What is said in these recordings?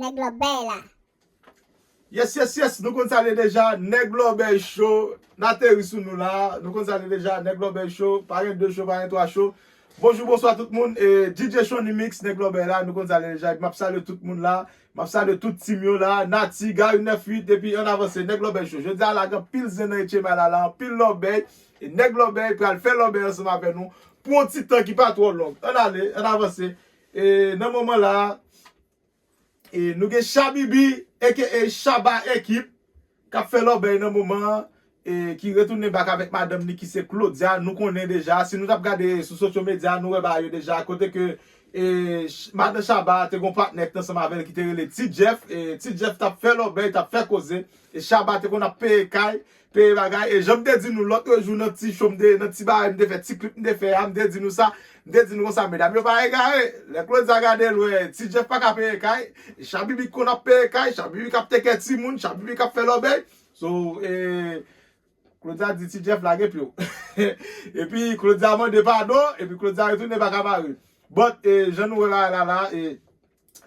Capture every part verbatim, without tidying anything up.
Nèg Lòbèy la. Yes, yes, yes, nou konn sa l ye deja, Nèg Lòbèy Show, n ateri sou nou la, nou konn sa l ye deja, Nèg Lòbèy Show, pa gen de show, pa gen twa show. Bonjou, bonswa tout moun, e, D J Shonny Mix, Nèg Lòbèy la, nou konn sa l ye deja, epi m ap salye tout moun la, m ap salye tout team yo la, Nati, Gary nèf uit, epi ann avanse, Nèg Lòbèy Show. Jodi a la, gen anpil zen nan H M I la, la, anpil lòbèy, e Nèg Lòbèy pral fè lòbèy ansanm avè nou pou yon ti tan ki pa twò long. Ann ale, ann avanse. E, nan moman la, e, nou gen Shabibi, A K A Shaba Ekip, k ap fè lòbèy nan moman an, e, ki retounen back avèk madanm li ki se Claudia. Nou konnen deja, si nou t ap gade sou social media, nou wè bagay yo deja, kote ke, e, Ch-, madan Shaba te gon patnè ki t ansanm avè l ki te rele Ti Jeff, e, Ti Jeff t ap fè lòbèy, t ap fè koze, e Shaba te konn ap peye kay, peye bagay. E jan m te di nou lòt jou nan ti show m te, nan ti bagay m te fè, ti klip m te fè a, m te di nou sa, m te di nou konsa, medam yo pa egare. Lè Claudia gade l wè Ti Jeff pa ka peye kay, Shabibi konn ap peye kay, Shabibi k ap take care timoun, Shabibi k ap fè lòbèy. So, e, Claudia di Ti Jeff lage pye w. Epi Claudia mande padon, epi Claudia retounen baka mari. But, e, jan nou wè bagay la la, e,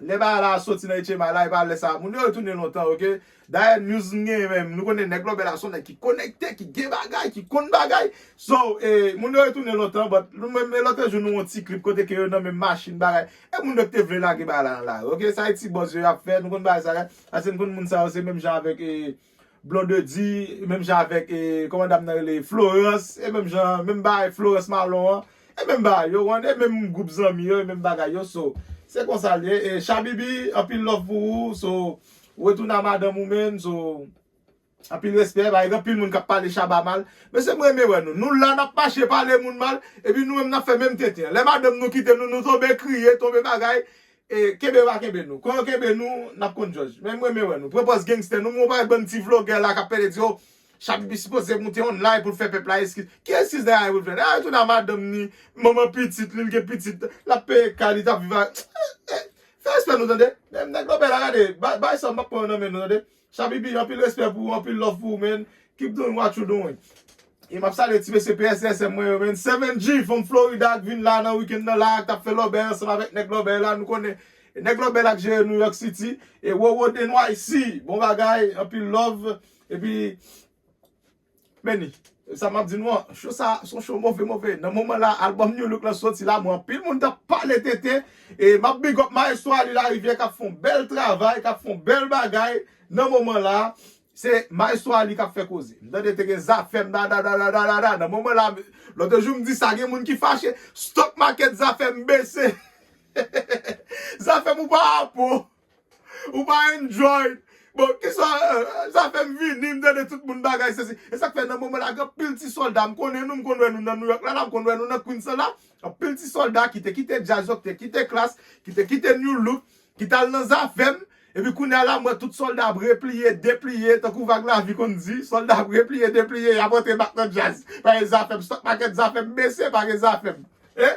lè bagay la soti nan H M I la, e pa lè sa. Moun yo retounen lontan, oke? Dayè, news m genyen menm, nou konnen Nèg Lòbèy la se yon nèg ki konekte, ki gen bagay, ki konn bagay. So, e, moun yo retounen lontan, but nou menm, e, lòt jou nou wè yon ti klip kote ke yo nan menm machin bagay. E moun yo ki te vle lage bagay la nan lari, oke? Sa e ti buzz yo y ap fè, nou konn bagay sa la. Paske nou konn moun sa yo se menm jan avèk, e, Blondedy, menm jan avèk, e, kòman dam nan rele, Florence, e menm jan, menm bagay Florence Malon an, e menm bagay yo, wan, e menm gwoup zanmi yo, e menm bagay yo, so, se konsa l ye, e, Shabibi, anpil love pou ou, so, retounen a madanm ou menm, so, anpil respè, ba, gen anpil moun k ap pale Shaba mal, mesye m renmen wè nou, nou la n ap mache pale moun mal, epi nou menm n ap fè menm tenten an, lè madanm nou kite nou, nou tonbe kriye, tonbe bagay, e, kenbe pa kenbe nou. Kon yo kenbe nou, n ap konn jòj. Men mwen, men wè nou. Pran pòz gangster nou, mwen pa bann ti vlogè la k ap pede di, o, Shabibi sipoze moute online pou l fè pèp la eskiz. Ki eskiz nèg la gen pou l fè? Nèg la retounen a madanm ni, manman pitit li, l gen pitit, l ap peye kay, li t ap viv a. Fè respè nou, tande. Men nèg Lòbèy la, gade, bay, bay sa m ap pran nan men nou, tande. Shabibi, anpil respè pou ou, anpil love pou ou, man. Keep doing what you doing. E m ap salye ti mesye P S S M mwen yo, man. Seven G from Florida k vin la nan weekend nan la, k t ap fè lòbèy ansanm avèk nèg lòbèy la, nou konnen. E nèg lòbèy la k jere New York City. E Wowo de N Y C, bon bagay, anpil love. Epi, Benny, sa m ap di nou an, show sa, se yon show move, move. Nan moman la, albòm New Look lan soti la, mwen anpil moun t ap pale tenten. E m ap big up Maestro Ali Larivière k ap fè yon bèl travay, k ap fè yon bèl bagay nan moman la. Se Maestro Ali k ap fè koze. M tande te gen Zafèm da da da da da da da. Nan moman la, lòt jou m di sa, gen moun ki fache. Stock market Zafèm bese. Zafèm ou pa apo. Ou pa enjoy. Bon, kisa, euh, Zafèm vini, m tande tout moun bagay sesi. E sa k fè nan moman la, gen anpil ti sòlda. M konnen nou, m konn wè nou nan New York la, la, m konn wè nou nan Queens la. Anpil ti sòlda ki te kite djaz yo, ki te kite Klass, ki te kite New Look, ki t al nan Zafèm. Epi kounye a la, m wè tout sòlda ap repliye, depliye, tankou Vag Lavi konn di, sòlda ap repliye, depliye, y ap rantre bak nan djaz. Pa gen Zafèm, stock market Zafèm bese, pa gen Zafèm. E?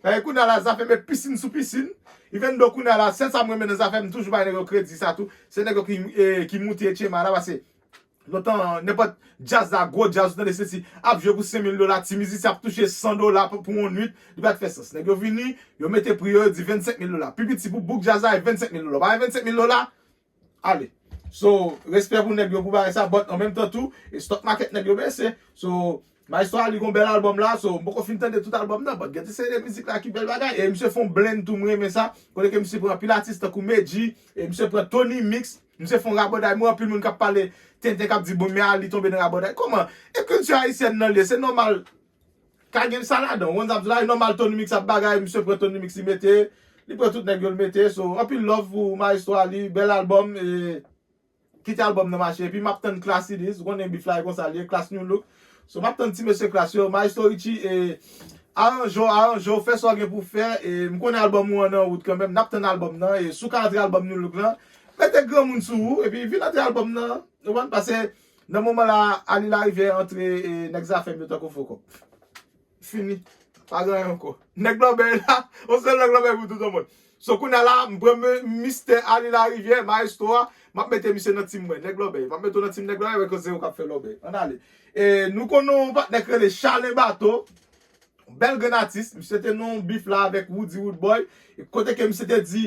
Paske kounye a la, Zafèm e pisin sou pisin. Even though kounye a la, sèl sa m renmen nan Zafèm, m toujou bay nèg yo kredi sa tou. Se nèg yo ki, e, ki moute H M I la, paske lontan, nenpòt djaz la, gwo djaz, ou tande se ti ap jwe pou senk mil dola, ti mizisyen ap touche san dola pou, pou yon nwit, li pa t fè sans. Nèg yo vini, yo mete pri yo, yo di vennsenk mil dola. Pi piti pou bouk djaz la, e vennsenk mil dola. Ou pa wè vennsenk mil dola? Ale. So, respè pou nèg yo pou bagay sa, but an menm tan tou, e stock market nèg yo bese. So, Maestro Ali gon bèl albòm la, so, m poko fin tande tout albòm nan, but gen ti seri de mizik la ki bèl bagay, e misye fè yon blend tou, m renmen sa, kote ke misye pran anpil atis tankou Medjy, e misye pran Tony Mix, misye fè yon rabòday, m wè anpil moun k ap pale tenten k ap di, bon, men Ali tonbe nan rabòday, kòman? E kilti ayisyèn nan l ye, se nòmal, ka gen sa ladan. Ou konn sa m di la, e nòmal Tony Mix ap bagay, misye pran Tony Mix li mete, li pran tout nèg yo l mete, so, anpil love pou Maestro Ali, bèl albòm, e kite albòm nan mache, epi m ap tann Klass It Is, ou konnen beef la e konsa l ye, Klass New Look, so, m ap tann ti mesye Klass yo, Maestro Richie, e aranje w, aranje w, fè sa w gen pou w fè, e m konnen albòm ou an nan wout kanmenm, n ap tann albòm nan, e si w ka antre albòm New Look lan, mete granmoun sou ou, epi vin antre albòm nan, ou konprann, paske nan moman la, Ali Larivière antre, e nèg Zafèm yo tankou fo kòb. Fini. Pa gen anyen ankò. Nèg Lòbèy la, yon sèl nèg Lòbèy pou tout yon mond. So, kounye a la, m pran men mistè Ali Larivière, Maestro a, m ap mete misye nan team mwen, nèg Lòbèy. M ap mete w nan team nèg Lòbèy, paske se ou k ap fè lòbèy. Ann ale. E nou konnen yon patnè k rele Chalen Bato. Bèl grenn atis, misye te nan yon bif la avèk Roody Roodboy. E kote ke misye te di,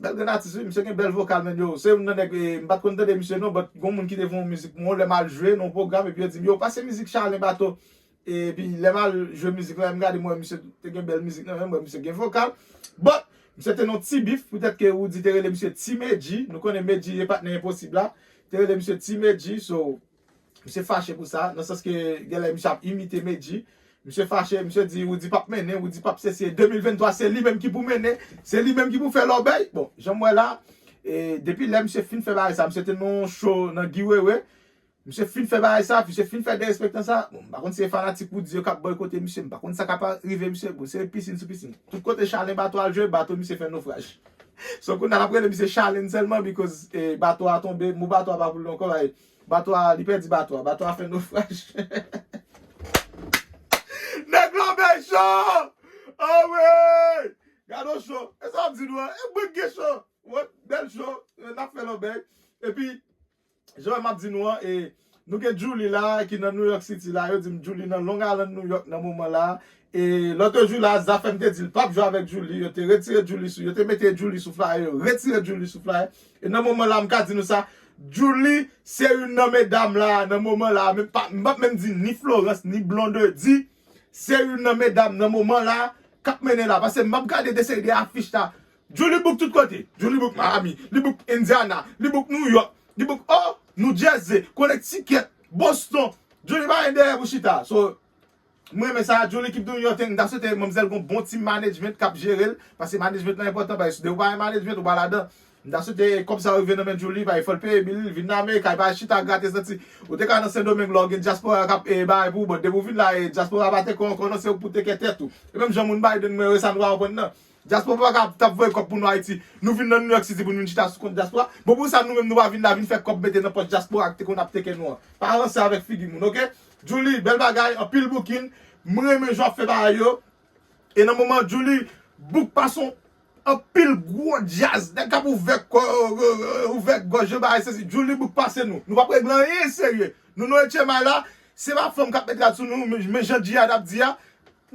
bèl grenn atis, wi, misye gen bèl vokal, men yo. Se youn nan nèg, eh, m pa t konn tande misye non, but gon moun ki te fè yon mizik pou mwen, lè m al jwe nan yon pwogram, epi yo di m, yo, pase mizik Charlin Bato. Epi lè m al jwe mizik la, m gade, m wè misye te gen bèl mizik nan men, m wè misye gen vokal. But, misye te nan yon ti bif, poutèt ke Roody te rele misye Ti Medji, nou konnen Medji e patnè Enposib la, te rele misye Ti Medji, so, misye fache pou sa, nan sans ke genlè misye ap imite Medji. Misye fache, misye di Roody p ap mennen, Roody p ap sesi. De mil venntwa, se li menm ki pou mennen, se li menm ki pou fè lòbèy. Bon, jan m wè la, e depi lè misye fin fè bagay sa, misye te nan yon show nan Guy Wewe. Misye fin fè bagay sa, misye fin fè derespektan sa. Bon, m pa konn si se fanatik Roody yo k ap bòykote misye, m pa konn sa k ap rive misye. Bon, se pisin sou pisin. Tout kote Charlin Bato al jwe, bato misye fè nofraj. So, kounye a n ap rele misye Charlin sèlman, because, eh, bato a tonbe, mo bato a pa pou l ankò, eh, bato a, li pèdi bato a, bato a fè nofraj. Nèg lòbèy cho! Anmwey! Gade yon cho. E sa w ap di nou an? E bout gen cho. Wè, bèl cho. N ap fè lòbèy. Epi, jan m ap di nou an, e, nou gen Djouly la, ki nan New York City la. Yo di m Djouly nan Long Island, New York, nan moman la. E lòt jou la, Zafèm te di l p ap jwe avèk Djouly. Yo te retire Djouly sou, yo te mete Djouly sou flyer, yo retire Djouly sou flyer. E nan moman la, m ka di nou sa, Djouly se youn nan medam la, nan moman la, menm pa, m p ap menm di ni Florence, ni Blondedy, se youn nan medam nan moman la, k ap mennen la. Paske m ap gade de seri de afich la, Djouly book tout kote. Djouly book Miami, li book Indiana, li book New York, li book, oh, New Jersey, Connecticut, Boston. Djouly pa gen dèyè pou chita. So, m renmen sa, Djouly keep doing your thing. M ta swete manmzèl gon bon team management k ap jere l. Paske management lan enpòtan, paske depi w pa gen management, ou pa ladan. M ta swete kòb sa yo rive nan men Djouly, paske fò l peye bil, vin nan Amerik, li pa chita grate santi. Ou te ka nan Sendomeng la, ou gen dyaspora k ap, eh, bay pou ou, but depi w vin la, eh, dyaspora pa teke w ankò non, se ou k pou teke tèt ou. E menm jan moun Biden, mwen, e sa nou pa konprann nan. Dyaspora pa ka t ap voye kòb pou nou Ayiti. Nou vin nan New York City pou nou vin chita sou kont dyaspora. Bon, pou sa nou menm nou pa vin la vin fè kòb mete nan pòch dyaspora ki te konn ap teke nou an. Pa ranse avèk figi moun, oke? Djouly, bèl bagay, anpil booking. M renmen jan w ap fè bagay yo. E nan moman Djouly book pa son anpil gwo djaz. Nèg k ap ouvè kò, ouvè gòj yo, bagay sesi. Djouly book pase nou. Nou p ap regle anyen serye. Nou nan H M I la, se pa fanm k ap met rad sou nou, men, men jan Djihad ap di a,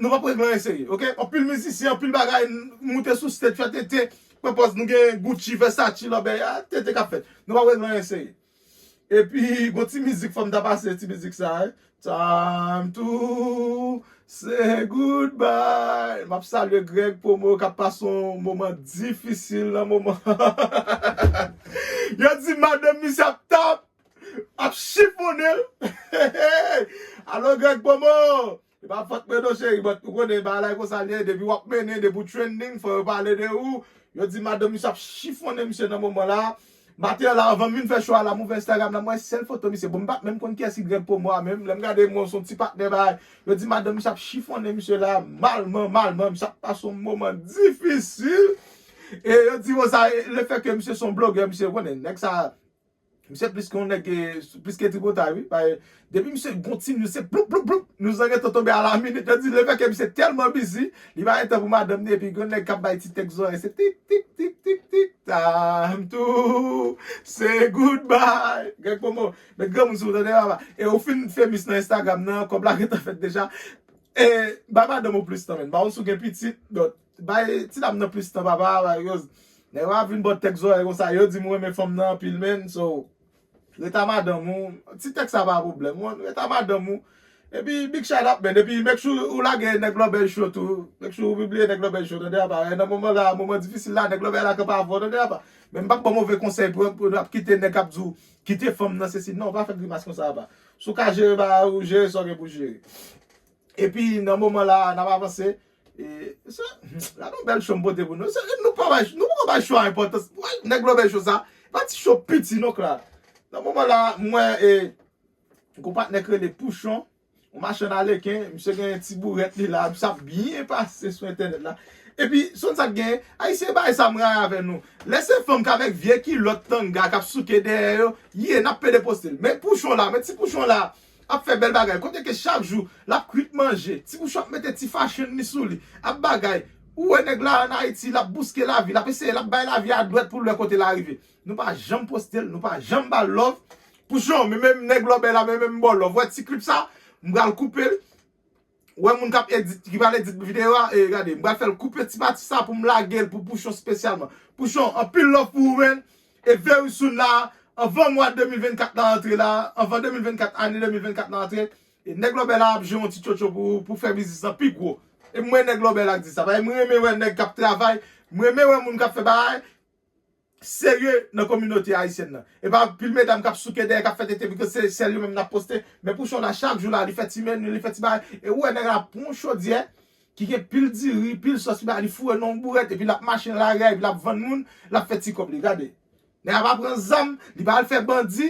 nou p ap regle anyen serye, oke? Anpil mizisyen, anpil bagay, moute sou stage, fè tete, pran pòz, nou gen Gucci, Versace, lòbèy, a, tete k ap fèt. Nou p ap regle anyen serye. Epi, gon ti mizik, fò m ta pase ti mizik sa, eh. Time to say goodbye. M ap salye Greg Pomo k ap pase yon moman difisil nan moman. Yo di madanm misye ap tap, ap chifonnen l. Alo, Greg Pomo. E pa fòt mwen non, cheri, but ou konnen bagay la e konsa l ye, depi w ap mennen, depi w trending, fò yo pale de ou. Yo di madanm misye ap chifonnen misye nan moman la. Maten an la, anvan m vin fè cho a la, m ouvè Instagram la, m wè sèl foto misye. Bon, m pa t menm konn kiyès ki Greg Pomo a menm. Lè m gade, m wè se yon ti patnè bagay. Yo di madanm misye ap chifonnen misye la, malman, malman, misye ap pase yon moman difisil. E yo di konsa, e, lefètke misye se yon blogè, misye konnen, nèg sa, misye plis ke yon nèg, e, plis ke tripotay, wi. Paske depi misye gon ti news, se ploup, ploup, ploup. News lan gentan tonbe a la minit. Yo di lefètke misye tèlman busy, li pa gen tan pou madanm ni, epi gon nèg k ap bay ti tèks zòrèy, se tik, tik, tik, tik, tik, time to say goodbye. Greg Pomo, met granmoun sou ou, tande papa. E ou fin famous nan Instagram nan, kòb la gentan fèt deja. E, bay madanm ou plis tan, menn. Ba ou si w gen pitit, donk, bay ti dam nan plis tan, papa, bay yo. Nèg yo ap vin ba w tèks zòrèy konsa, yo di m ou renmen fanm nan anpil, menn, so, ret a madanm ou, ti tèks sa pa pwoblèm, ou ret a madanm ou. Epi, big shout out, menn, epi make sure ou lage Nèg Lòbèy Show tou, make sure ou pibliye Nèg Lòbèy Show, tande papa, nan moman la, moman difisil la, Nèg Lòbèy la kanpe avè w, tande papa. Men m p ap ba w move konsèy pou, pou ap kite nèg k ap di w, kite fanm nan, sesi, non, pa fè grimas konsa, papa. Si w ka jere bagay ou, jere sa w gen pou jere. Epi, nan moman la, n ap avanse. E, se, gade yon bèl cho m pote pou nou. Se, nou pa bay, nou poko bay cho a enpòtans. Wè, Nèg Lòbèy Show sa, pa ti cho piti non, Kla. Nan moman la, m wè, e, gon patnè k rele Pouchon, yon machann aleken, misye gen ti bourèt li la, misye ap byen pase sou entènèt la. Epi, sonn sa k genyen, Ayisyen, bagay sa m rayi avè nou. Lè se fanm k avèk vye kilòt tanga k ap souke dèyè yo, ye, n ap pede poste l. Men Pouchon la, men ti Pouchon la, ap fè bèl bagay. Kote ke chak jou, l ap kwit manje. Ti Pouchon ap mete ti fashion li sou li. Ap bagay. Ou wè nèg la ann Ayiti, l ap bouske lavi, l ap eseye, l ap bay lavi a dwèt pou l wè kote l a rive. Nou pa janm poste l, nou pa janm ba l love. Pouchon, men menm Nèg Lòbèy la, men menm m ba w love. Wè ti klip sa, m pral koupe l. Ou wè moun k ap edit, ki pral edit videyo a, e gade, m pral fè l koupe ti pati sa pou m lage l pou Pouchon espesyalman. Pouchon, anpil love pou ou, man. E very soon la, anvan mwa de mil vennkat la antre la, anvan de mil vennkat, ane de mil vennkat la antre, e nèg lòbèy la ap jwe yon ti tchotcho pou, pou fè biznis lan pi gwo. E m wè nèg lòbèy la k di sa. Paske m renmen wè nèg k ap travay, m renmen wè moun k ap fè bagay serye nan kominote ayisyèn nan. E pa pil medam k ap souke dèyè, k ap fè tete, bikòz se sèl yo menm n ap poste. Men Pouchon la, chak jou la, li fè ti meni, li fè ti bagay. E ou wè nèg la pran yon chodyè ki gen pil diri, pil sòs, li ba li foure nan yon bourèt, epi l ap mache nan lari a, epi l ap vann moun, l ap fè ti kòb li. Gade. Nèg la pa pran zam, li pa al fè bandi,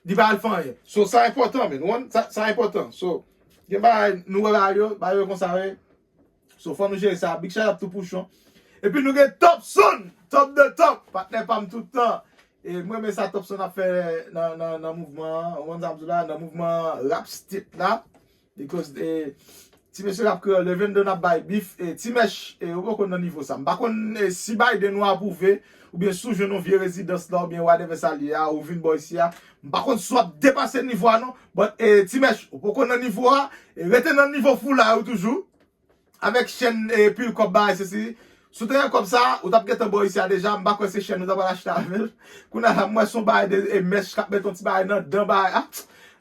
li pa al fè anyen. So, sa enpòtan, men. Ou konn? Sa, sa enpòtan. So, gen bagay, nou wè bagay yo, bagay yo konsa, wi. So, fò nou jere sa. Big shout out to Pouchon. Epi nou gen Topson, top de top, patnè pa m tout tan. E mwen, men sa Topson ap fè nan, nan, nan mouvman an, ou konn sa m di w la, nan mouvman rap state la. Because, eh, ti mesye rap kreyòl, yo vin de n ap bay bif, eh, ti mèch, eh, ou poko nan nivo sa. M pa konn, eh, si Biden ou apwouve, oubyen si w jwenn yon vye rezidans la, oubyen whatever sa l ye a, ou vin bò isi a. M pa konn si w ap depase nivo a non, but, eh, ti mèch, ou poko nan nivo a, eh, rete nan nivo foulay ou toujou. Avèk chèn, eh, pil kòb bagay, sesi. Si w te gen kòb sa, ou t ap gentan bò isi a deja, m pa kwè se chèn ou ta pral achte avè l. Kounye a la, m wè se yon bagay de, eh, mèch k ap met yon ti bagay nan dan bagay. Ah,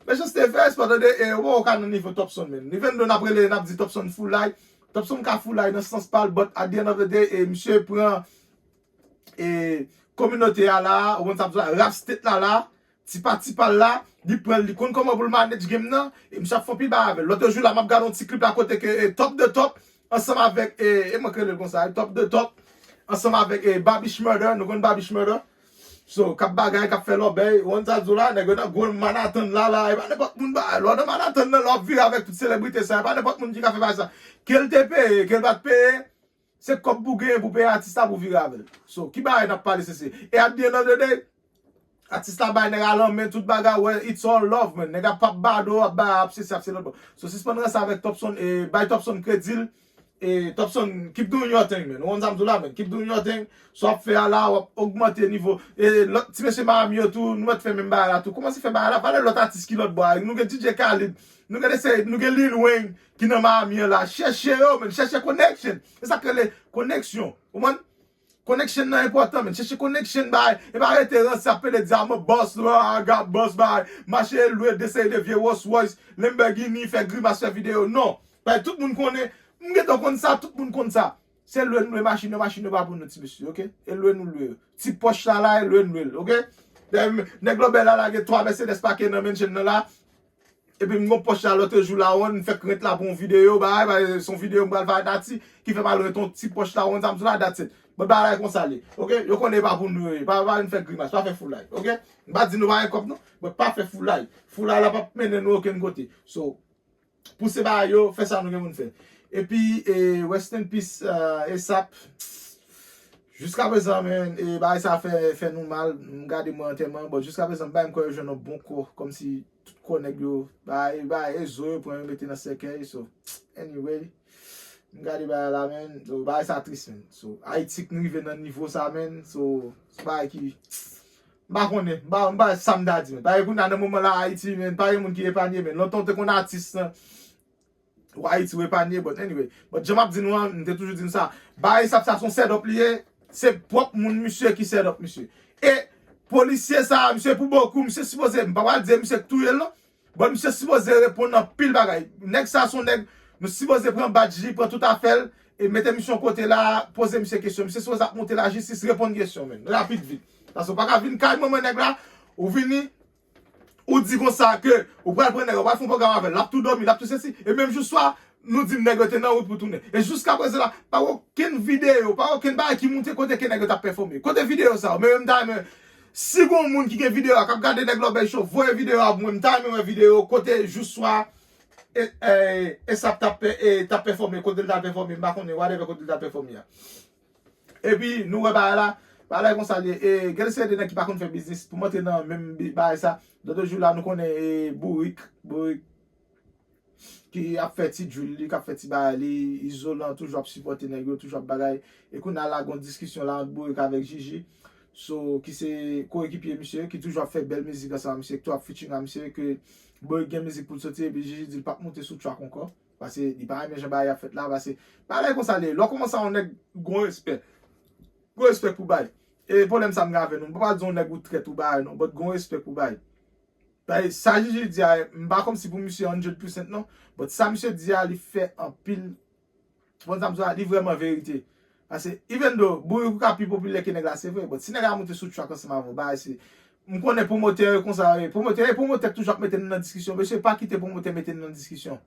mechanste fè espò tande, eh, ou poko ka nan nivo Topson, men. Ni vennde n ap rele, n ap di Topson foulay. Topson ka foulay nan sans pa l, but at the end of the day, eh, misye pran, eh, kominote a la, ou konn sa m di w la, rap state la la, ti pa ti pa l la, li pran l, li konn kòman pou l manage game nan, e misye ap fè anpil bagay avè l. Lòt jou la, m ap gade yon ti clip la kote ke, eh, Top de Top, ansanm avèk, eh, e mwen k rele l konsa, Top de Top, ansanm avèk, eh, Babish Murder, nou konn Babish Murder. So, k ap bagay, k ap fè lòbèy, ou konn sa di w la, nèg yo nan gwo Manhattan la, la, e pa nenpòt moun ba, lè w nan Manhattan nan, lè w ap viv avèk tout selebrite sa, e pa nenpòt moun ki ka fè bagay sa. Ke l te peye, ke l pa t peye, se kòb pou genyen pou peye atis la pou vire avè l. So, ki bagay n ap pale, sesi? E at the end of the day, atis la bay nèg a lanmen, tout bagay, well, it's all love, man. Nèg ap ap bado, ap ba, ap sesi, ap se lòt bò. So, sispann ranse avèk Topson, e bay Topson kredi l, e Topson, keep doing your thing, man. Ou konn sa m di w la, man. Keep doing your thing. Sa w ap fè a la, w ap ogmante nivo. E lòt ti mesye Miami yo tou, nou mèt fè menm bagay la tou. Kòmanse fè bagay la, pale lòt atis ki lòt bò a. Nou gen D J Khaled, nou gen, nou gen Lil Wayne ki nan Miami an la. Chèche yo, man. Chèche connection. Se sa k rele koneksyon. Ou konprann? Connection nan enpòtan, man. Chèche connection, bay. E pa rete ranse ap pede di, "I'm a boss, bro, I got boss," bay. Mache lwe de seri de vye Rolls Royce, Lamborghini, fè grimas, fè videyo. Non. Bay, tout moun konnen. M gentan konn sa, tout moun konn sa. Se lwe n lwe machin yo, machin yo pa pou nou, ti mesye, oke? E lwe nou lwe yo. Ti pòch la la, e lwe n lwe l, oke? Dayè, nèg lòbèy la lage twa Mercedes pake nan mansion nan la. Epi m gon pòch la lòt jou la, on, m fèk rent la pou yon videyo, bagay, bagay, se yon videyo m pral fè ak Nati, ki fè m al rent yon ti pòch la, on, sa m sou la, that's it. But bagay la e konsa l ye, oke? Yo konnen e pa pou nou yo ye, pa, pa vin fè grimas, pa fè foulay, oke? M pa di nou pa gen kòb non, but pa fè foulay. Foulay la p ap mennen nou okenn kote. So, pou se bagay yo, fè sa nou gen pou n fè. Epi, eh, rest in peace, eh, ASAP. Jiskaprezan, man, e bagay sa fè, fè nou mal. M gade mwen antèman, but jiskaprezan, m pa menm kwè yo jwenn yon bon kò, kòmsi tout kò nèg yo, bagay, bagay, e zo yo pran yo mete nan sèkèy, so, anyway, m gade bagay la, man, so, bagay sa tris, man, so, Ayiti k rive nan nivo sa, man, so, se bagay ki, m pa konnen, m pa, m pa sa m ta di, man, paske kounye a nan moman la, Ayiti, man, pa gen moun ki epanye, man, lontan w te konn atis, lan, w Ayiti w epanye, but anyway. But jan m ap di nou an, m te toujou di nou sa. Bagay ASAP sa se yon set up li ye. Se pwòp moun misye ki set up misye. E polisye sa, misye pou bokou, misye sipoze, m pa pral di misye k touye l non. But misye sipoze reponn anpil bagay. Nèg sa se yon nèg, nou sipoze pran badj li, pran tout afè l, e mete misye yon kote la, poze misye kesyon. Misye sipoze ap monte lajistis, reponn kesyon, man. Rapid vit. Paske w pa ka vin kay manman nèg la, ou vini, ou di konsa ke ou pral pran nèg la, ou pral fè yon pwogram avè l, l ap tou dòmi, l ap tou sesi, e menm jou swa, nou di nèg yo te nan wout pou tounen. E jiskaprezan la, pa okenn videyo, pa okenn bagay ki montre kote ke nèg yo t ap pèfòme. Kote videyo sa yo? Men, men m ta renmen, si gon moun ki gen videyo a, k ap gade nèg Lòbèy Show, voye videyo a pou mwen, m ta renmen wè videyo kote jou swa, e, e, ASAP t ap pè-, e, t ap pèfòme, kote l t al pèfòme, m pa konnen, whatever kote l t al pèfòme a. Epi, nou wè bagay la, bagay la e konsa l ye. E, gen de seri de nèg ki pa konn fè biznis, pou m antre nan menm bi-, bagay sa. Lòt jou la, nou konnen, e, Bourik, Bourik, ki ap fè ti djol li, k ap fè ti bagay li, Izolan toujou ap sipòte nèg yo, toujou ap bagay. E kounye a la, gon diskisyon la ant Bourik avèk Jiji, so, ki se koekipye misye, ki toujou ap fè bèl mizik ansanm ak misye, ki tou ap featuring ak misye, ke Bourik gen mizik pou l soti, epi Jiji di l p ap monte sou track ankò. Paske li pa renmen jan bagay ap fèt la, paske bagay konsa li ye. Lè w kòmanse a yon nèg, gon respè. Gon respè pou bay. E pwoblèm sa m gen avè nou. M pa pral di yon nèg ou trèt ou bagay non, but gon respè pou bay. Bay, sa Jiji di a, m pa kòmsi pou misye hundred percent non, but sa misye di a, li fè anpil. Bon, sa m di a, li vrèman verite. Paske, even though, Bourik ou ka pi popilè ke nèg la, se vre, but si nèg la monte sou track ansanm avè w, bagay se, m konnen pwomotè yo konsa yo ye. Pwomotè, e pwomotè k toujou ap mete nou nan diskisyon. Mesye, pa kite pwomotè mete nou nan diskisyon.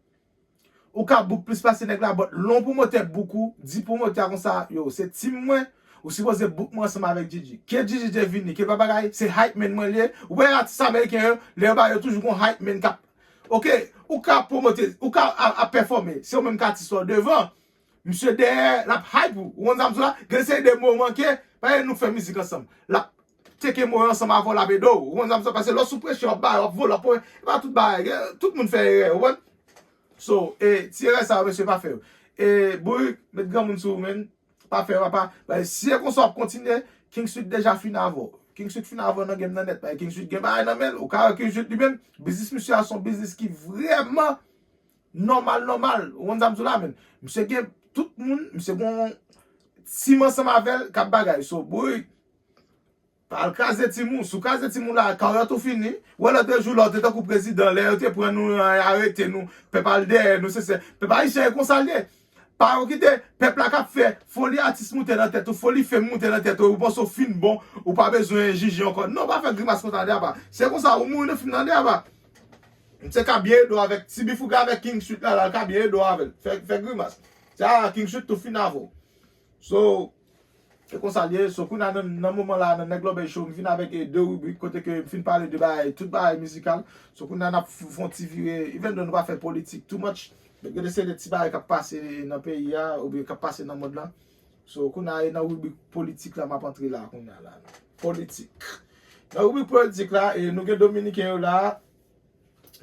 Ou ka book plis pase nèg la, but lè yon pwomotè book ou, di pwomotè a konsa, yo, se team mwen, ou sipoze book mwen ansanm avèk Jiji. Ke Jiji te vini, ke pa bagay, se hype man mwen li ye. Ou wè atis ameriken yo, lè yo ba yo toujou gon hype man k ap, oke, ou ka pwomote, ou ka ap, ap pèfòme, se ou menm k atis la w devan. Misye dèyè, l ap hype ou. Ou konn sa m di w la? Gen seri de mo w manke, paske nou k fè mizik ansanm. L ap teke mo yo ansanm avè w, l ap ede w. Ou konn sa m di w la? Paske lè w sou presyon, w ap bay, w ap vole, w ap, e pa tout bagay. Gen, tout moun fè erè, ou konprann? So, e, ti erè sa yo, mesye, pa fè yo. E, Bourik, met granmoun sou ou, menn. Pa fè, papa. Paske si e konsa w ap kontinye, King Sweet deja fin avè w. King Sweet fin avè w nan game nan nèt. Paske King Sweet gen bagay nan men l. Ou ka wè King Sweet li menm, biznis misye a se yon biznis ki vrèman nòmal, nòmal. Ou konn sa m di w la, menn. Misye gen tout moun, misye gen yon team ansanm avè l k ap bagay. So, Bourik, pa al kraze team ou. Si w kraze team ou la, karyè w tou fini. Wè lòt jou la, w te tankou prezidan, lè yo te pran nou, arete nou, pèp al dèyè nou, se, se, pèp ayisyen e konsa l ye. Pa yo kite pèp la k ap fè foli atis moute nan tèt ou, foli fame moute nan tèt ou, ou panse w fin bon, ou pa bezwen Jiji ankò. Non, pa fè grimas konsa, Daba. Se konsa, ou mouri nan fim nan, Daba. M se ka byen ede w avèk ti bif ou gen avèk King Sweet la, la, l ka byen ede w avè l. Fè, fè grimas. Sa, King Sweet tou fin avè w. So, e konsa l ye. So, kounye a nan, nan moman la, nan Nèg Lòbèy Show, m vin avèk, e, de ribrik kote ke m fin pale de bagay, tout bagay mizikal. So, kounye a n ap f-, fè yon ti vire, even though nou pa fè politik too much, men gen de seri de ti bagay k ap pase nan peyi a, oubyen k ap pase nan mond lan. So, kounye a, e nan ribrik politik la, m ap antre la, kounye a la. Politik. Nan ribrik politik la, e, nou gen Dominiken yo la,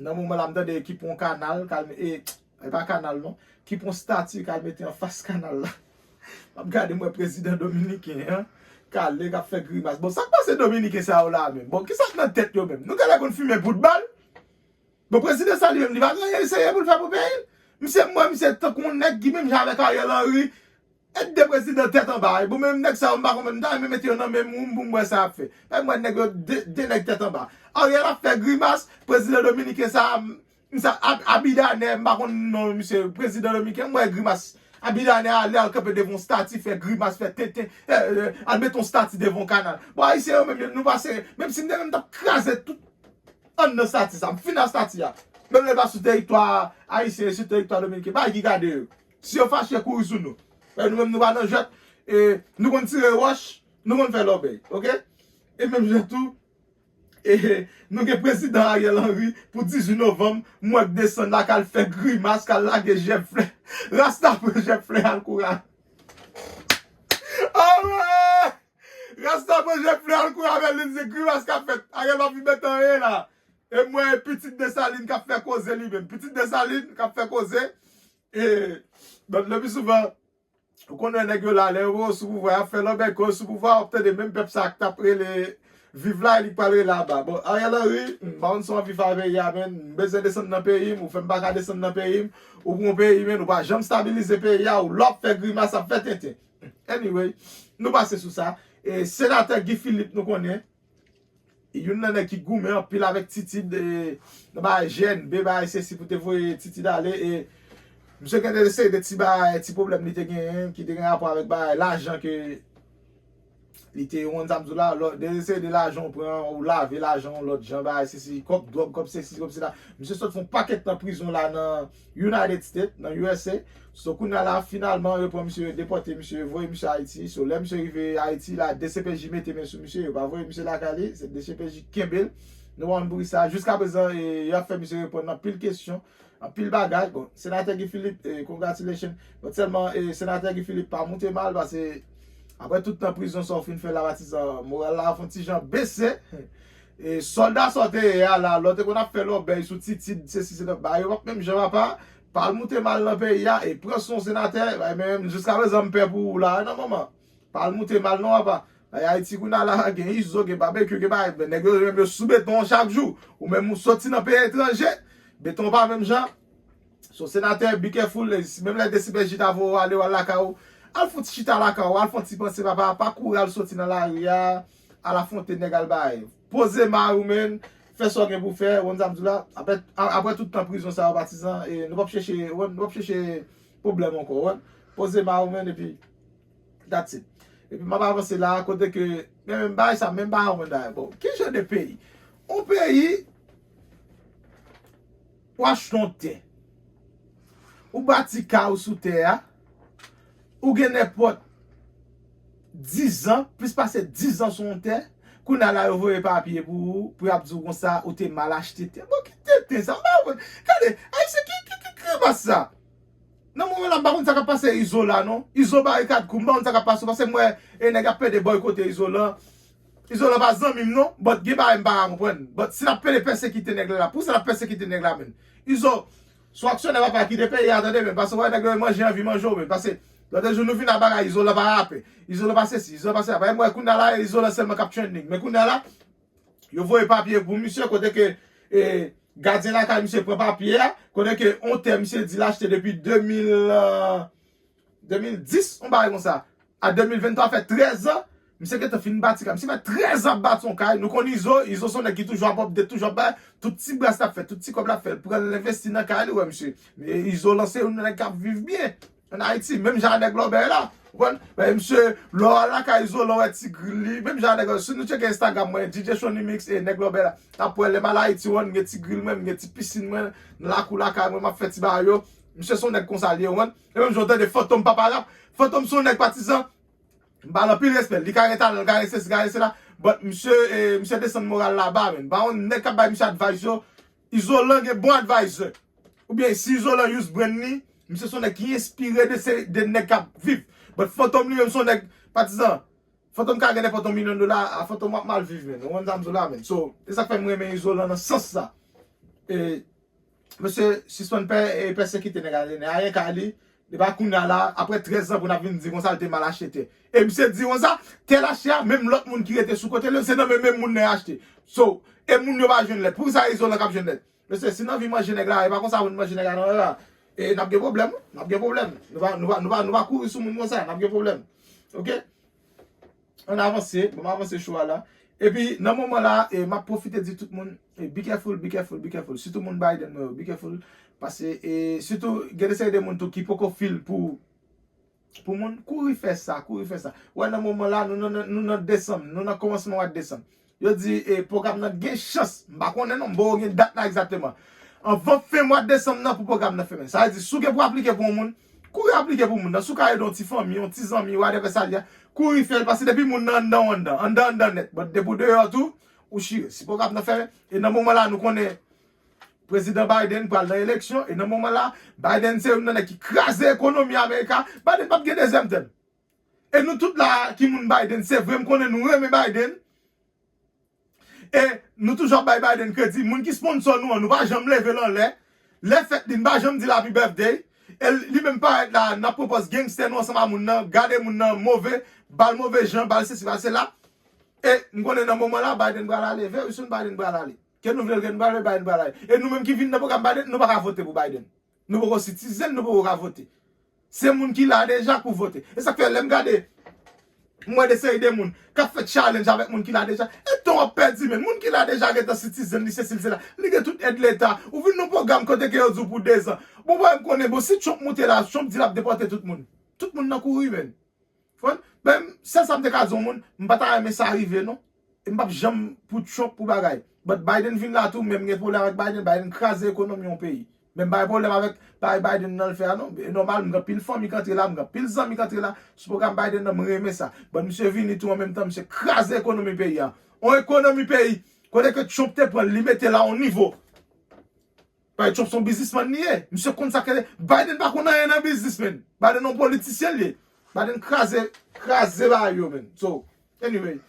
nan moman la, m tande ki pran kanal, k al, e, e pa kanal non, ki pran stati, k al mete anfas kanal la. M ap gade, m wè prezidan dominiken an k ale, k ap fè grimas. Bon, sa k pase dominiken sa yo la menm? Bon, kisa k nan tèt yo menm? Nou genlè konn fimen bout bal? Bon, prezidan sa li menm, li pa gen anyen li serye pou l fè pou peyi l. Misye, m wè misye tankou yon nèg ki menm jan avèk Ariel Henry, e de prezidan tèt anba. Bon, menm nèg sa yo, m pa konn menm, m ta renmen mete yo nan menm woum pou m wè sa y ap fè. Paske m wè nèg yo, de, de nèg tèt anba. Ariel ap fè grimas, prezidan dominiken sa, m, m sa, Ab-, Abinader, m pa konn non misye, prezidan dominiken, m wè grimas. Abinader ale, al kanpe devan yon stati, fè grimas, fè tenten, e, e, al mete yon stati devan yon kanal. Bon, ayisyen yo menm, yo, nou pa serye. Menm si m te menm t ap kraze tout anndan stati sa, m fin ak stati a. Menm lè l pa sou teritwa ayisyen, sou teritwa dominiken, pa ki gade yo. Si yo fache, kouri sou nou. Men nou menm, nou pa nan jwèt, e, nou konn tire wòch, nou konn fè lòbèy, oke? E menm jan tou, e, nou gen prezidan Ariel Henry pou dizuit novanm, m wè k desann la, k al fè grimas, k al lage jèb flè. Rasta pran jèb flè al kouri. Alright! Rasta pran jèb flè al kouri avè l, li di se grimas k ap fèt. Ariel pa fin mete anyen la. E m wè pitit Desalin k ap fè koze li menm. Pitit Desalin k ap fè koze. E, but le pi souvan, ou konnen nèg yo la, lè yo sou pouvwa, y ap fè lòbèy, kan yo sou pouvwa, w ap tande menm pèp sa k t ap rele viv la, e li k pral rele aba. Bon, Ariel Henry, m pa konn si w anvi fè peyi a, menn, m bezwen desann nan peyi m, ou fè m pa ka desann nan peyi m, ou pran peyi, menn, ou pa janm stabilize peyi a, ou la w ap fè grimas, ap fè tenten. Anyway, nou pase sou sa. E, senatè Guy Philippe, nou konnen, youn nan nèg ki goumen anpil avèk Titid, e, nan bagay G N B, bagay sesi pou te voye Titid ale, e, misye gen de seri de ti bagay, ti pwoblèm li te genyen, ki te gen rapò avèk bagay lajan ke li te, ou konn sa m di w la, lò, de seri de lajan ou pran, ou lave lajan yon lòt jan, bagay sesi, kòb dwòg, kòb sesi, kòb sela. Misye sot fè yon pakèt nan prizon la nan United States, nan U S A. So, kounye a la, finalman, yo pran misye, yo depòte misye, yo voye misye Ayiti. So, lè misye rive Ayiti la, D C P J mete men sou misye, yo pa voye misye lakay li, se D C P J ki kenbe l. Nou pa konn poukisa. Jiskaprezan, e, y ap fè misye reponn anpil kesyon, anpil bagay. Bon, senatè Guy Philippe, e, congratulations. Bon, sèlman, e, senatè Guy Philippe pa moute mal, paske apre tout tan prizon sa w fin fè la, patizan, moral la fè yon ti jan bese. E sòlda sa w te ye a la, lè w te konn ap fè lòbèy sou Titid, sesi, sela, bagay yo p ap menm jan, papa. Pa al moute mal nan peyi a, e pran swen w senatè, bay, men jiskaprezan m pè pou ou la, non, manman. Pa al moute mal non, papa. Bay, Ayiti kounye a la, gen Izo, gen Babekyou, gen bagay, men nèg yo menm yo sou beton an chak jou. Ou menm ou soti nan peyi etranje, beton pa menm jan. So, senatè, be careful, menm lè desipè jita voye w ale, w al lakay ou, al fon ti chita lakay ou, al fon ti panse, papa, pa kouri al soti nan lari a, al afwonte nèg al bay. Poze may ou, men, fè sa w gen pou fè, ou konn sa m di w la, apre, apre tout tan prizon sa yo, patizan, e nou p ap chèche, nou p ap chèche pwoblèm ankò, ou konn. Poze may ou, men, epi that's it. Epi m ap avanse la, kote ke, men, men bagay sa, men bagay ou konn dayè. Bon, ki jan de peyi? On peyi, ou achte yon tè. Ou bati kay ou sou tè a. Ou gen nenpòt dizan, plis pase dizan sou yon tè. Kounye a la, yo voye papye pou ou, pou y ap di w konsa, ou te mal achte tè. Bon, ki tenten sa? M pa konprann. Gade, Ayisyen, ki, ki, ki kremas sa? Nan moman la, m pa konn sa k ap pase Izolan, non. Izo Barikad kou, m pa konn sa k ap pase, paske m wè, e nèg ap pede bòykote Izolan. Izolan pa zanmi m, non. But gen bagay m pa ka konprann. But si l ap pede pèsekite nèg la la, poukisa l ap pèsekite nèg la, menm? Izo, se yon aksyonè, papa, kite peyi a, tande, menm. Paske w wè nèg yo manje anvi manje w, menm. Paske, lòt jou, nou vin a bagay, Izolan pa rapè. Izolan pa sesi, Izolan pa sela. Paske m wè kounye a la, Izolan sèlman k ap trending. Men kounye a la, yo voye papye pou misye, kote ke, e, gadyen lakay misye pran papye a, kote ke on tè misye di l achte depi de mil, e, de mil dis, on bagay konsa. A de mil venntwa fè trèz an, misye gentan fin bati kay. Misye fè trèz an ap bati on kay. Nou konn Izo, Izo se on nèg ki toujou ap update, toujou ap bay. Tout ti bras l ap fè, tout ti kòb l ap fè, l pran l envesti nan kay li, wè misye. E Izo lan se youn nan nèg k ap viv byen ann Ayiti, menm jan a nèg Lòbèy la. Ou konprann? Men misye, lè w al lakay Izolan, w wè ti gril li, menm jan a nèg, si nou tcheke Instagram mwen, D J Shonny Mix e nèg Lòbèy la. N ap wè lè m al Ayiti, w konprann, m gen ti gril mwen, m gen ti pisin mwen, nan lakou lakay mwen, m ap fè ti bagay yo. Misye se on nèg konsa li ye, w konprann? E menm jan w tande Fantom Papa Rap, Fantom se on nèg patizan, m ba l anpil respè, li ka gen talan, li ka gen sesi, li ka gen sela, but misye, e, misye desann moral la ba, menm. Pa yon nèg k ap bay misye advice yo, Izolan gen bon advisor. Oubyen si Izolan use brand li, misye se on nèg ki enspire de se, de nèg k ap viv. But Fantom li menm se on nèg patizan. Fantom ka gen nenpòt yon milyon dola, a Fantom w ap mal viv, menm. Ou konn sa m di w la, menm. So, e sa k fè m renmen Izolan nan sans sa. E, mesye, sispann pè, e, pèsekite nèg a, nèg a, ayen kay li, depi kounye a la, apre trèz an pou n ap vin di konsa l te mal achte tè. E misye di konsa, tè l achte a, menm lòt moun ki rete sou kote l yo, se nan men menm moun nan y achte. So, e moun yo pa jwenn lèt. Poukisa Izolan k ap jwenn lèt? Mesye, si n anvi manje nèg la, e pa konsa pou n manje nèg la, non, e, e, n ap gen pwoblèm, wi. N ap gen pwoblèm. Nou pa, nou pa, nou pa, nou pa kouri sou moun konsa, n ap gen pwoblèm. Oke? Ann avanse, bon, m avanse show a la. Epi, nan moman la, e, m ap pwofite di tout moun, e, be careful, be careful, be careful. Sitou moun Biden mwen yo, be careful. Paske, e, sitou, gen de seri de moun tou ki poko feel pou, pou moun, kouri fè sa, kouri fè sa. Wè, nan moman la, nou nan, nou nan desanm, nou nan kòmansman mwa desanm. Yo di, e, pwogram nan gen chans, m pa konnen non, m poko gen dat la egzakteman. Anvan fen mwa desanm nan pou pwogram nan fèmen. Sa vle di, si w gen pou aplike pou yon moun, kouri aplike pou moun nan. Si w ka ede yon ti fanmi, yon ti zanmi, whatever sa l ye a, kouri fè l, paske depi moun nan anndan, w anndan, anndan, anndan nèt. But depi w deyò tou, ou chire. Si pwogram nan fèmen, e nan moman la, nou konnen Prezidan Biden pral nan eleksyon, e nan moman la, Biden se youn nan nèg ki kraze ekonomi Amerika. Biden p ap gen dezyèm tèm. E nou tout la ki moun Biden, se vre, m konnen nou renmen Biden. E nou toujou ap bay Biden kredi. Moun ki sponsor nou an, nou pa janm leve l anlè. Lè fèt li, n pa janm di l happy birthday. E li menm parèt la, n ap pran pòz gangster nou ansanm a moun nan, gade moun nan move, ba l move jan, ba l sesi, ba l sela. E m konnen nan moman la, Biden pral ale, very soon Biden pral ale. Ke nou vle l, ke nou pa vle, Biden pral ale. E nou menm ki vin nan pwogram Biden, nou pa ka vote pou Biden. Nou poko citizen, nou poko ka vote. Se moun ki la deja k pou vote. E sa k fè lè m gade, m wè de seri de moun k ap fè challenge avèk moun ki la deja. E tan w ap pèdi, men moun ki la deja gentan citizen, li sesi, li sela. Li gen tout èd leta. Ou vin nan pwogram kote ke yo di w pou dezan. Bon, mwen m konnen, bon, si Trump moute la, Trump di l ap depòte tout moun. Tout moun nan kouri, men. Fòn, men, sèl sa m te ka di yon moun, m pa ta renmen sa rive, non. E m p ap janm pou Trump, pou bagay. But Biden vin la tou, men m gen pwoblèm avèk Biden. Biden kraze ekonomi yon peyi. Men m pa gen pwoblèm avèk bagay Biden nan l fè a, non. E nòmal, m gen anpil fanmi k antre la, m gen anpil zanmi k antre la. Sou pwogram Biden nan, m renmen sa. But misye vini tou an menm tan, misye kraze ekonomi peyi a. On ekonomi peyi, kote ke Trump te pran l, li mete l a on nivo. Paske Trump se yon biznismann li ye. Misye konn sa k rele. Biden pa konn anyen nan biznis, men. Biden yon politisyen li ye. Biden kraze, kraze bagay yo, men. So, anyway.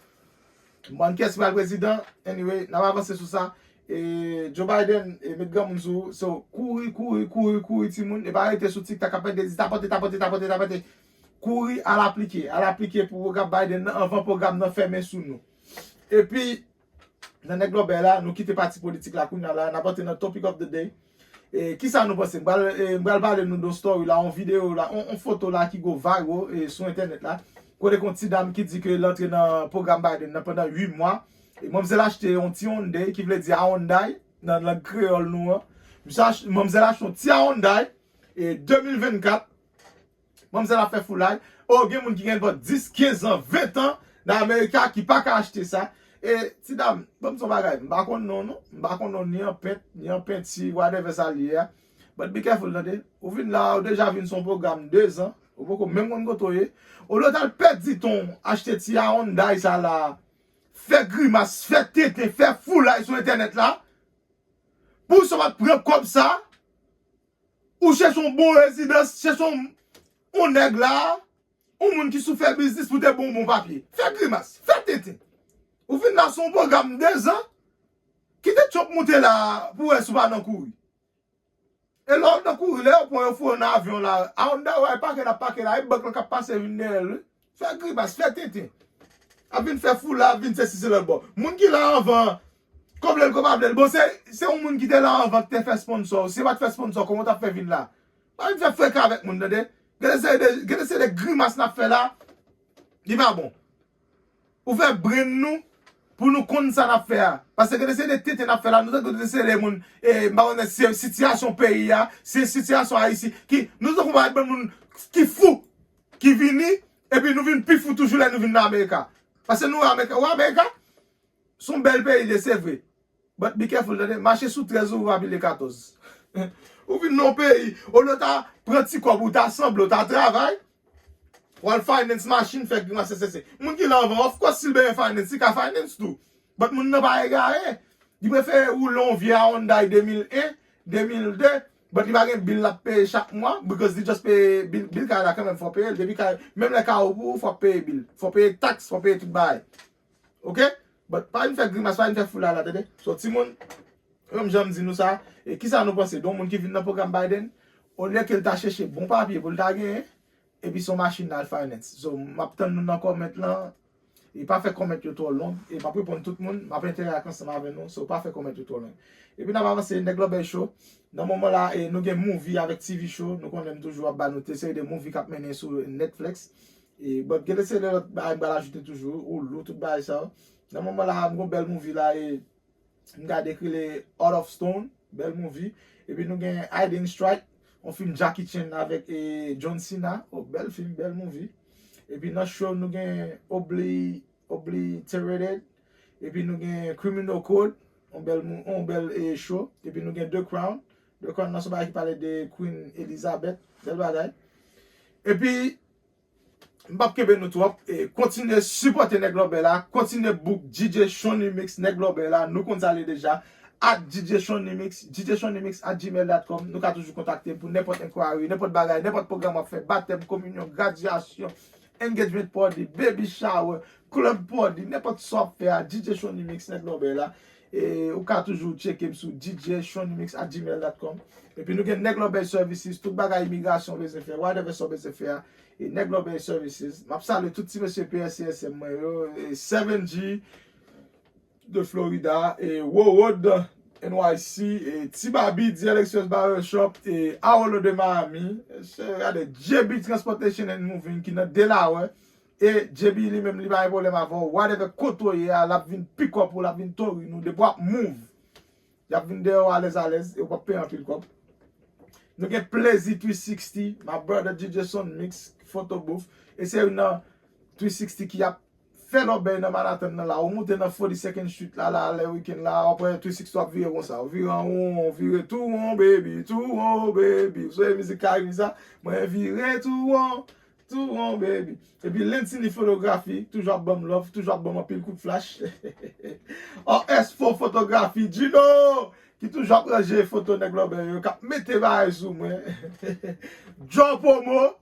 M konn kiyès ki pral prezidan. Anyway, n ap avanse sou sa. E Joe Biden, e met granmoun sou ou. So, kouri, kouri, kouri, kouri, timoun. E pa rete sou TikTok ap pede di tapante, tapante, tapante, tapante. Kouri, al aplike. Al aplike pou pwogram Biden nan anvan pwogram nan fèmen sou nou. Epi, nan nèg lòbèy la, nou kite pati politik la kounye a la, n ap antre nan topic of the day. E kisa nou panse? M pral, e, m pral pale nou de yon story la, yon videyo la, yon, yon foto la ki go viral, e, sou entènèt la. Kote gen yon ti dam ki di ke l antre nan pwogram Biden nan pandan uit mwa. E manmzèl achte yon ti Hyundai, ki vle di Hyundai nan lang kreyòl nou an. Misye ach-, manmzèl achte yon ti Hyundai, e, de mil vennkat. Manmzèl ap fè foulay. O, gen moun ki gen bò dis, kenz an, ven an nan Amerika ki pa ka achte sa. E, ti dam, ban m di w yon bagay, m pa konn non w non. M pa konn non w ni an pent, ni an penti, whatever sa l ye a. But be careful, tande. Ou vin la, ou deja vin sou yon pwogram de zan. Ou poko menm konn kote w ye. Olye w t al pèdi tan w achte ti Hyundai sa la, fè grimas, fè tenten, fè foulay sou entènèt la, pou w sot pran kòb sa, ou chèche yon bon rezidans, chèche yon, yon nèg la, yon moun ki sou fè biznis pou te ba w bon papye. Fè grimas, fè tenten. Ou vin la sou yon pwogram de zan, kite Trump moute la pou w wè si w pa nan kouri. E lè w nan kouri, lè yo pran yo foure w nan avyon la, a on the way, pake l ap pake la, e bank lan k ap pase vin dèyè l, wi. Fè grimas, fè tenten. Ap vin fè foulay, ap vin sesi se lòt bò. Moun ki la anvan, ko vle l, ko pa vle l. Bon, se, se yon moun ki te la anvan ki te fè sponsò. Si yo pa t fè sponsò, kòman w t ap fè vin la? Pa vin fè frekan avèk moun, tande? Gen de seri de, gen de seri de grimas n ap fè la, li pa bon. Ouvè brenn nou pou nou konn sa n ap fè a. Paske gen de seri de tenten n ap fè la, nou tankou de seri de moun, e, m pa konnen si sitiyasyon peyi a, si sitiyasyon Ayiti, ki, nou tankou pa bann moun ki fou, ki vini, epi nou vin pi fou toujou lè nou vin nan Amerika. Paske nou wè Amerika, wè Amerika, se yon bèl peyi li ye, se vre. But be careful, tande, mache sou trèz ou pa pile katòz. Ou vin nan yon peyi, olye w ta pran ti kòb ou ta sanble, ou ta travay, w al finance machin, fè grimas, se, se, se. Moun ki la anvan, of course, si l bezwen finance, li ka finance tou. But moun nan pa egare. Li prefere woule yon vye Hyundai de mil en, de mil de, but li pa gen bil l ap peye chak mwa, because li just peye bil, bil kay la kanmenm, fò w peye l. Depi kay, menm lè kay ou pou ou, fò w peye bil. Fò w peye taks, fò w peye tout bagay. Oke? But pa vin fè grimas, pa vin fè foulay la, tande? So, timoun, menm jan m di nou sa, e kisa nou panse de yon moun ki vin nan pwogram Biden, olye ke l ta chèche bon papye pou l ta genyen, epi se yon machin l al finance. So, m ap tann nou nan comment lan, e pa fè comment yo twò long, e m ap reponn tout moun, m ap entèyak ansanm avè nou, so pa fè comment yo twò long. Epi n ap avanse, Nèg Lòbèy Show. Nan moman la, e, nou gen movie avèk T V show, nou konnen m toujou ap ba nou de seri de movie k ap mennen sou Netflix. E, but gen de seri de lòt bagay m pral ajoute toujou, Hulu, tout bagay sa yo. Nan moman la, m gon bèl movie la, e, m gade ki rele Heart of Stone, bèl movie. Epi nou gen Hiding Strike, yon fim Jackie Chan avèk, e, John Cena. Oh, bèl fim, bèl movie. Epi nan show, nou gen Obli-, Obliterated. Epi nou gen Criminal Code, yon bèl mou-, yon bèl, e, show. Epi nou gen The Crown. The Crown nan se yon bagay ki pale de Queen Elizabeth. Bèl bagay. Epi, m p ap kenbe nou twòp. E, kontinye sipòte Nèg Lòbèy la. Kontinye book D J Shonny Mix Nèg Lòbèy la. Nou konn sa l ye deja. At D J Shonny Mix, D J Shonny Mix at gmail dot com. Nou ka toujou kontakte m pou nenpòt enquiry, nenpòt bagay, nenpòt pwogram w ap fè, batèm, kominyon, gradyasyon, engagement party, baby shower, club party, nenpòt sa w ap fè a, D J Shonny Mix Nèg Lòbèy la. E ou ka toujou tcheke m sou D J Shonny Mix at gmail dot com. Epi nou gen Nèg Lòbèy Services, tout bagay imigrasyon w bezwen fè, whatever sa w bezwen fè a, e Nèg Lòbèy Services. M ap salye tout ti mesye P S C S M mwen yo, e Seven G de Florida, e World N Y C, e T Baby, The Electrious Barbershop, e Aolo de Miami, e se, gade, J B Transportation and Moving ki nan Delaware, e J B li menm li pa gen pwoblèm avè w, whatever kote w ye a, l ap vin pick up ou, l ap vin tori nou, depi w ap move. Y ap vin dèyè w alèz alèz, e w p ap peye anpil kòb. Nou gen Plezi three sixty, my brother D J Son Mix, Photo Booth, e se youn nan three sixty ki ap fè lòbèy nan Manhattan nan la, ou moute nan forty-second Street la, la, lè wikenn la, w ap wè three sixty w ap vire konsa, ou vire an won, ou vire tou won, baby, tou won, baby. Ou sonje mizik Carimi sa? Mwen vire tou won, tou won, baby. Epi Lentini Fotografi, toujou ap ban m love, toujou ap ban m anpil kout flash. R S Four Fotografi, Gino, ki toujou ap ranje foto nèg lòbèy yo, k ap mete bagay sou mwen. Joe Promo,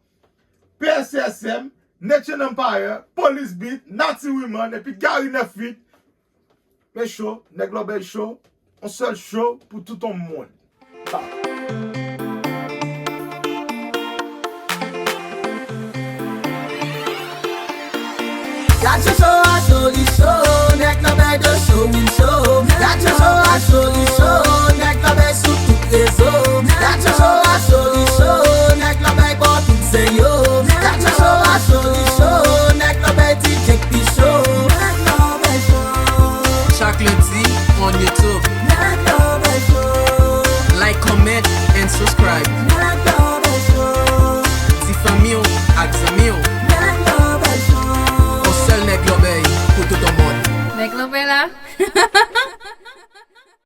P S S M, Nature Empire, Police Beat, Nati Wiman, epi Gary Nèf Uit. Men show, nèg lòbèy show, yon sèl show pou tout yon moun. Bye. Gad show show a, show li show, nèg lòbèy de show, wi show. Gad show show a, show li show, nèg lòbèy sou tout rezo. Clindy on YouTube. Like, comment and subscribe. Di fanmi w ak zanmi w. On sèl nèg lòbèy pou tout on mond. Nèg lòbèy la.